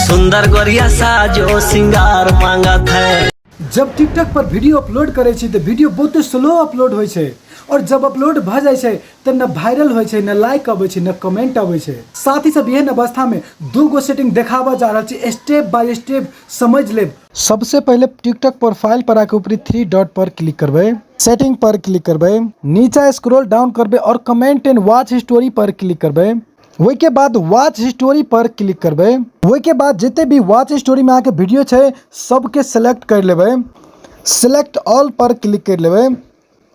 सुंदर गोरिया साजो सिंगार मांगत है। जब टिकटॉक पर वीडियो अपलोड करै छी तऽ वीडियो बहुते स्लो अपलोड होइ छै और जब अपलोड भऽ जाइ छै तऽ न वायरल होइ छै, न लाइक अबै छै, न कमेंट अबै छै। साथी सब, एहन अवस्था में दू गो सेटिंग देखाबऽ जा रहल छी, स्टेप बाय स्टेप समझ लेब। सबसे पहिले टिकटॉक प्रोफाइल पर आके ऊपरी थ्री डॉट पर क्लिक करबै, सेटिंग पर क्लिक करबै, नीचा स्क्रॉल डाउन करबै और comment and watch history per click करबै। ओहिके बाद वॉच हिस्टोरी पर क्लिक करबै। ओहिके बाद जते भी वॉच हिस्टोरी में अहाँके वीडियो छै सबके सेलेक्ट कर लेबै, सेलेक्ट ऑल पर क्लिक कर लेबै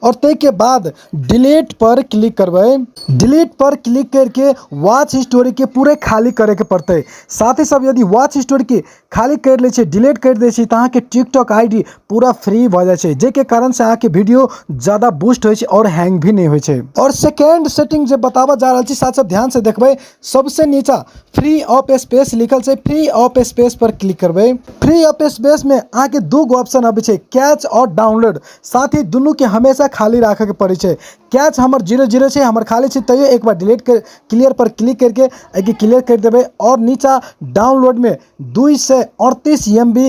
और ताहिके बाद डिलीट पर क्लिक करबै। डिलीट पर क्लिक करके वॉच हिस्टोरी के पूरे खाली करैके पड़तै। साथ ही सब यदि वॉच हिस्टोरी के खाली कर लै छियै, डिलीट कर दै छियै, तऽ अहाँके टिकटॉक I D पूरा फ्री भऽ जाइ छै, जाहिके कारणसँ अहाँके वीडियो ज्यादा बूस्ट होइ छै आओर हैंग भी नहि होइ छै। आओर सेकेंड सेटिंग जे बताबऽ जा रहल छी, साथ साथ ध्यानसँ देखबै। सबसँ नीचा फ्री ऑफ स्पेस लिखल छै, free of space per click करबै। फ्री ऑफ स्पेसमे अहाँके दू गो ऑप्शन अबै छै, कैच आओर डाउनलोड। साथ ही दुनूके हमेशा खाली राखऽके पड़ै छै। कैच हमर 0 0 छै, हमर खाली छै, तैयो एक बार डिलीट कर क्लियर पर क्लिक करके एहिके क्लियर करि देबै। आओर नीचा डाउनलोडमे 238 MB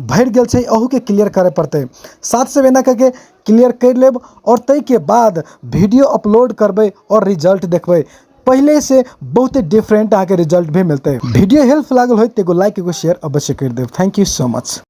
भरि गेल छै, अहूके क्लियर करय पड़तै। साथ से एना करिके क्लियर करि लेब आओर ताहिके बाद वीडियो अपलोड करबै आओर रिजल्ट देखबै, पहिले से बहुते डिफरेंट अहाँके रिजल्ट भी मिलतै। वीडियो हेल्प लागल होय तऽ एगो लाइक, एगो शेयर अवश्य करि देब। Thank you so much.